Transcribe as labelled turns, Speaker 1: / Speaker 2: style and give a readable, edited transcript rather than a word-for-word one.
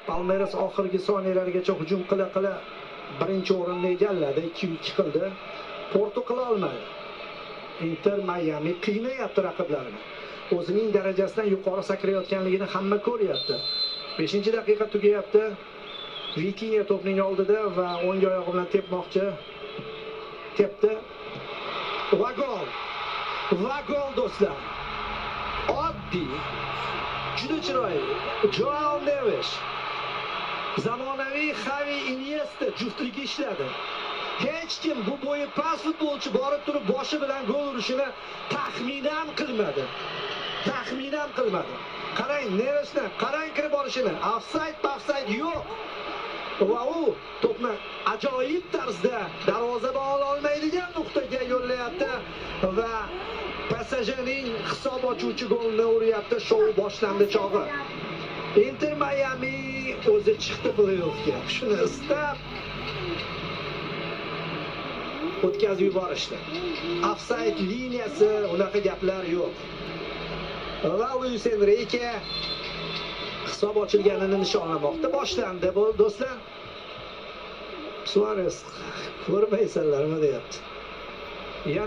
Speaker 1: Palmeiras oxirgi soniyalargacha hujum qila-qila birinchi o'rinni egalladi, 2-2 qildi. Porto qila olmadi. Inter Miami qiynayapti raqiblarini. O'zining darajasidan yuqori sakrayotganligini hamma ko'ryapti. 5-daqiqa tugayapti. Vitinha to'pning oldida va o'ng oyog'i bilan tepmoqchi. Tepdi. Va gol. Va gol do'stlar. Oddiy, juda chiroyli. Joao Neves. Zamonaviy Xavi Iniesta juftligi ishladi. Hech kim bu bo'yi past futbolchi borib turib boshi bilan gol urishini taxmin ham qilmadi. Taxmin ham qilmadi. Qarang Nevesni, qarang kirib borishini. Offside, offside yo'q. Va u to'pni ajoyib tarzda darvozabon ola olmaydigan nuqtaga yo'llayapti va PSJning hisob ochuvchi golini uryapti. Shou boshlandi chog'i. Inter Miami o'zi chiqdi play-offga. Shuni istab o'tkazib yuborishdi. Offside liniyasi, unaqa gaplar yo'q. Va Luis Enrique hisob ochilganini nishonlamoqda. Boshlandi bu do'stlar. Suarez ko'rmaysanlarmi deyapti. Yana